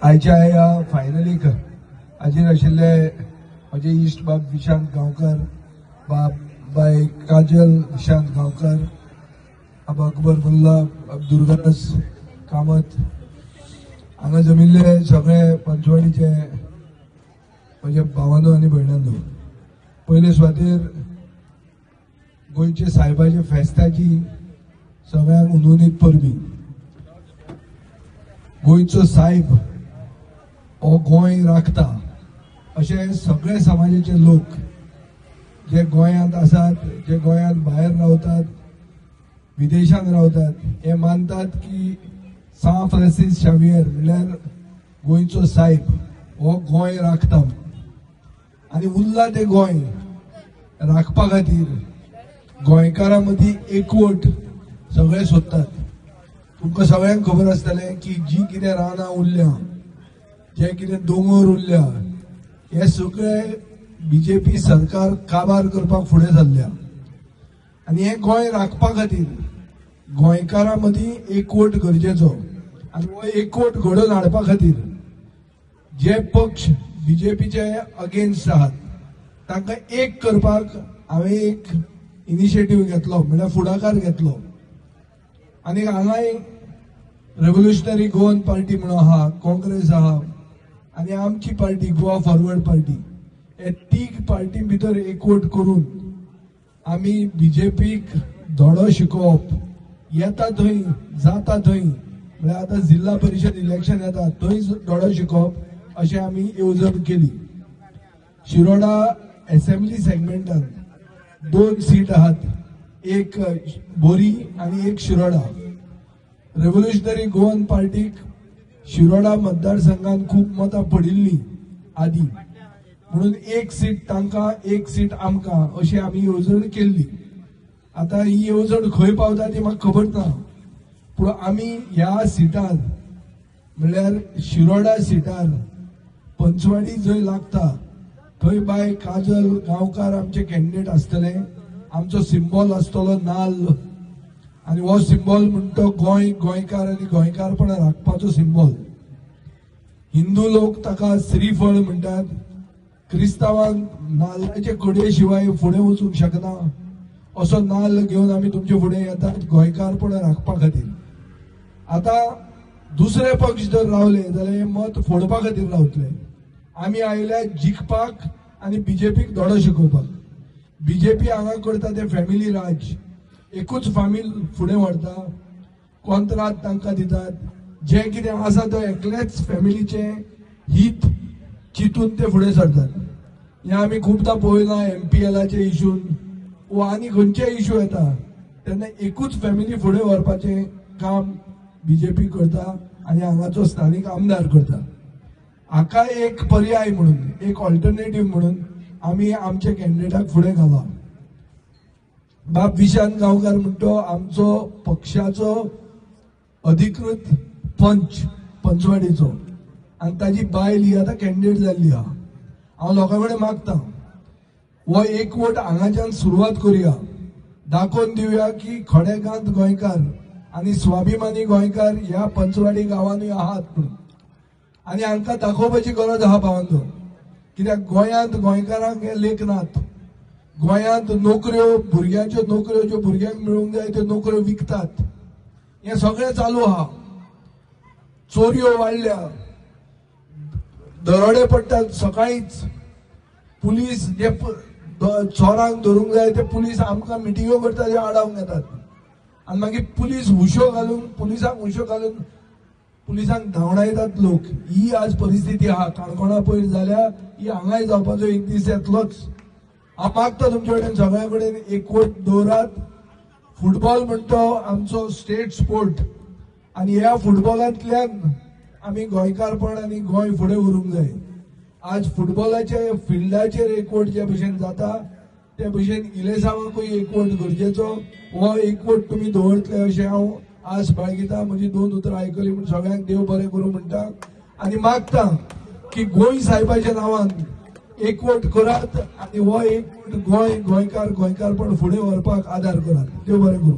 आयच्या ह्या फायनलीक हाजीर आशिल्ले म्हजे इश्ट बाब विशांत गांवकर, बाब बाय काजल विशांत गांवकर, बाब अकबर मुल्ला, बाब दुर्गादास कामत, हांगा जमिल्ले सगळे पंचवाडीचे म्हजे भावानो आनी भयणांनो, पयले सुवातेर गोंयचे सायबाचे फेस्ताची सगळ्यांक उनउनीत परबी. गोंयचो सायब हो गोंय राखता अशे सगळे समाजाचे लोक जे गोंयांत आसात, जे गोंयांत भायर रावतात, विदेशांत रावतात, हे मानतात की सांत फ्रांसीस शावियर म्हणल्यार गोंयचो सायब हो गोंय राखता आनी उरला तें गोंय राखपा खातीर गोंयकारां मदीं एकवट सगळे सोदतात. तुमकां सगळ्यांक खबर आसतलें की जी कितें रानां उरल्या, जे कितें दोंगर उरल्या, हे सगळे बीजेपी सरकार काबार करपाक फुडें सरल्या आनी हें गोंय राखपा खातीर गोंयकारां मदीं एकवट गरजेचो आनी हो एकवट घडोवन हाडपा खातीर जे पक्ष बीजेपीचे अगेन्स्ट आहात तांकां एक करपाक हांवें एक इनिशिएटीव घेतलो, म्हणल्यार फुडाकार घेतलो. आनी हांगाय रेव्होल्युशनरी गोवन पार्टी म्हणून आहा, काँग्रेस आहा आनी आमची पार्टी गोवा फॉरवर्ड पार्टी, हे तीग पार्टी भितर एकवट करून आमी बीजेपीक धडो शिकोवप, येता थंय जाता थंय, म्हळ्यार आतां जिल्हा परिशद इलेक्शन येता थंय धडो शिकोवप अशें आमी येवजण केली. शिरोडा एसेंब्ली सेगमेंटान 2 सीट आहात, एक बोरी आनी एक शिरोडा. रेव्होल्युशनरी गोवन पार्टीक शिरोडा मतदारसंघात खूब मतां पडिल्लीं आदी, म्हणून एक सीट तांकां एक सीट आमकां अशी आमी येवजण केल्ली. आतां ही येवजण खंय पावता ती म्हाका खबर ना, पूण आमी ह्या सिटार म्हणल्यार शिरोडा सिटार पंचवाडी जंय लागता थंय बाय काजल गांवकार आमचे कॅन्डिडेट आसतले. आमचो सिंबॉल आसतलो नाल्ल आनी हो सिंबॉल म्हणटा गोंय, गोंयकार आनी गोंयकारपण राखपाचो सिंबॉल. हिंदू लोक ताका श्रीफळ म्हणटात, क्रिस्तांवांक नाल्लाचे कडये शिवाय फुडें वचूंक शकना असो नाल्ल घेवन आमी तुमचे फुडें येतात गोंयकारपण राखपा खातीर. आतां दुसरे पक्ष जर रावले जाल्यार हे मत फोडपा खातीर रावतले. आमी आयल्या जिखपाक आनी बीजेपीक धडो शिकोवपाक. बीजेपी हांगा करता ते फॅमिली राज, एकूच फामील फुडें व्हरता, कॉन्त्रात तांकां दितात, जें कितें आसा तो एकलेच फॅमिलीचें हित चिंतून ते फुडें सरतात. हें आमी खुबदां पळयलां MPLाचे इशून वा आनी खंयचे इशू येता तेन्ना एकूच फॅमिली फुडें व्हरपाचें काम बीजेपी करता आनी हांगाचो स्थानीक आमदार करता. हाका एक पर्याय म्हणून, एक ऑल्टरनेटीव म्हणून आमी आमच्या कॅन्डिडेटाक फुडें घाला. बाब विशांत गांवकार म्हणटो आमचो पक्षाचो अधिकृत पंच पंचवाडीचो आनी ताजी बायल ही आतां कॅन्डिडेट जाल्ली आहा. हांव लोकां कडेन मागता हो एकवट हांगाच्यान सुरवात करुया, दाखोवन दिवया की खडेगांत गोंयकार आनी स्वाभिमानी गोंयकार ह्या पंचवाडी गांवांनूय आहात म्हणून. आनी हांकां दाखोवपाची गरज आहा भावांनो, कित्याक गोंयांत गोंयकारांक हे लेख नात. गोंयांत नोकऱ्यो, भुरग्यांच्यो नोकऱ्यो ज्यो भुरग्यांक मेळूंक जाय त्यो नोकऱ्यो विकतात, हें सगळें चालू आहा. चोरयो वाडल्या, दरोडे पडटात सकाळींच, पुलीस जे चोरांक धरूंक जाय ते पुलीस आमकां मिटिंगो करता त्यो आडावंक येतात आनी मागीर पुलीस हुशो घालून, पुलिसांक हुशो घालून पुलिसांक धांवडायतात लोक. ही आज परिस्थिती आहा. काणकोणा पयर जाल्या ही हांगाय जावपाचो एक दीस येतलोच. हांव मागता तुमचे कडेन सगळ्या कडेन एकवट दवरात. फुटबॉल म्हणटो आमचो स्टेट स्पोर्ट आनी ह्या फुटबॉलांतल्यान आमी गोंयकारपण आनी गोंय फुडें व्हरूंक जाय. आज फुटबॉलाचे फिल्डाचेर एकवट जे भशेन जाता ते भशेन इलेसांवाकूय एकवट गरजेचो. हो एकवट तुमी दवरतले अशें हांव आस बाळगिता. म्हजी 2 उतरां आयकली म्हूण सगळ्यांक देव बरें करूं म्हणटा आनी मागता की गोंय सायबाच्या नांवान एकवट करात आनी हो एकवट गोंय, गोंयकार, गोंयकारपण फुडें व्हरपाक आदार करात. देव बरें करूं.